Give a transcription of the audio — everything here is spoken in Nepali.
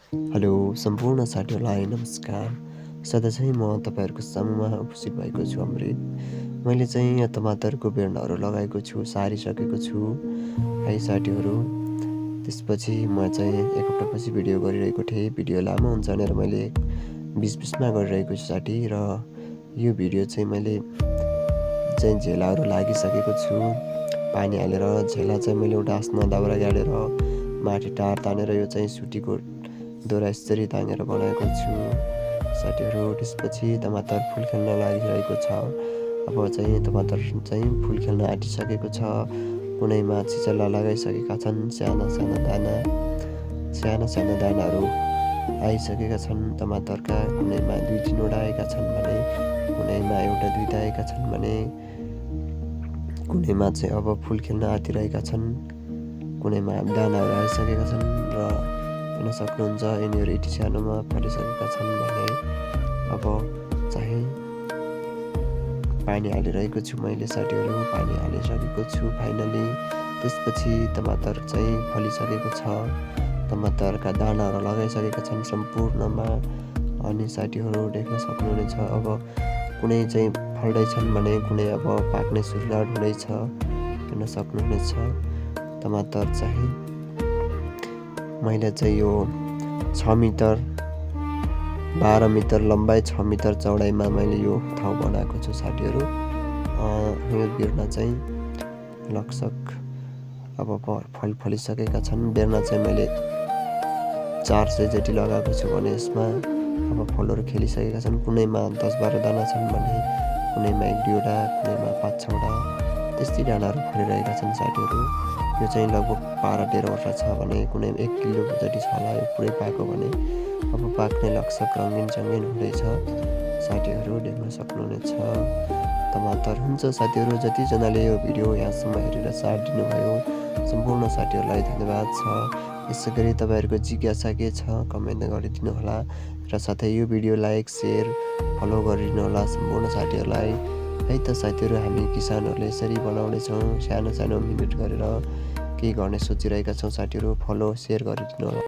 हेलो सम्पूर्ण साथीहरूलाई नमस्कार। सधैँ म तपाईँहरूको सामुमा उपस्थित भएको छु अमृत। मैले चाहिँ यहाँ टमाटरको बिरुवाहरू लगाएको छु, सारिसकेको छु है साथीहरू। त्यसपछि म चाहिँ एक हप्तापछि भिडियो गरिरहेको थिएँ। भिडियो लामो हुन्छ भनेर मैले बिचमा गरिरहेको छु साथी। र यो भिडियो चाहिँ मैले झेलाहरू लागिसकेको छु। पानी हालेर झेला चाहिँ मैले एउटा आफ्ना दाउरा गाडेर माथि टार तानेर यो चाहिँ सुतीको डोरा यसरी तानेर बनाएको छु साथीहरू। त्यसपछि टमाटर फुल खेल्न लागिरहेको छ। अब चाहिँ टमाटर चाहिँ फुल खेल्न आँटिसकेको छ। कुनैमा चिचल्ला लगाइसकेका छन्। साना साना दानाहरू आइसकेका छन् टमाटरका। कुनैमा 2-3वटा आएका छन् भने कुनैमा 1-2 आएका छन् भने कुनैमा चाहिँ अब फुल खेल्न आँटिरहेका छन्। कुनैमा दानाहरू आइसकेका छन् र हेर्न सक्नुहुन्छ यिनीहरू यति सानोमा फलिसकेका छन् भने अब चाहिँ पानी हालिरहेको छु मैले साथीहरू। पानी हालिसकेको छु फाइनली। त्यसपछि टमाटर चाहिँ फलिसकेको छ। टमाटरका दानाहरू लगाइसकेका छन् सम्पूर्णमा। अनि साथीहरू देख्न सक्नुहुनेछ अब कुनै चाहिँ फल्दैछन् भने कुनै अब पाक्ने सुरुवात हुँदैछ। हेर्न सक्नुहुनेछ टमाटर चाहिँ मैले चाहिँ यो 6 मिटर 12 मिटर लम्बाइ 6 मिटर चौडाइमा मैले यो ठाउँ बनाएको छु साथीहरू। यो बिरुवा चाहिँ लगभग अब फलिसकेका छन्। बिरुवा चाहिँ मैले 400 जति लगाएको छु भने यसमा अब फलहरू खेलिसकेका छन्। कुनैमा 10-12 दाना छन् भने कुनैमा 1-2वटा, कुनैमा 5-6वटा त्यस्तै दानाहरू फलिरहेका छन् साथीहरू। यो चाहिँ लगभग 12-13 वर्ष छ भने कुनै 1 किलो जति छ होला। यो पुरै पाक्यो भने अब पाक्ने लगभग रङ्गिन चङ्गिन हुँदैछ साथीहरू। देख्न सक्नुहुनेछ टमाटर हुन्छ साथीहरू। जतिजनाले यो भिडियो यहाँसम्म हेरेर साथ दिनुभयो सम्पूर्ण साथीहरूलाई धन्यवाद छ। यसै गरी तपाईँहरूको जिज्ञासा के छ कमेन्ट गरिदिनु होला र साथै यो भिडियो लाइक सेयर फलो गरिदिनु होला सम्पूर्ण साथीहरूलाई है त साथीहरू। हामी किसानहरूले यसरी बनाउनेछौँ सानो सानो मिहिनेत गरेर केही गर्ने सोचिरहेका छौँ साथीहरू। फलो सेयर गरिदिनु होला।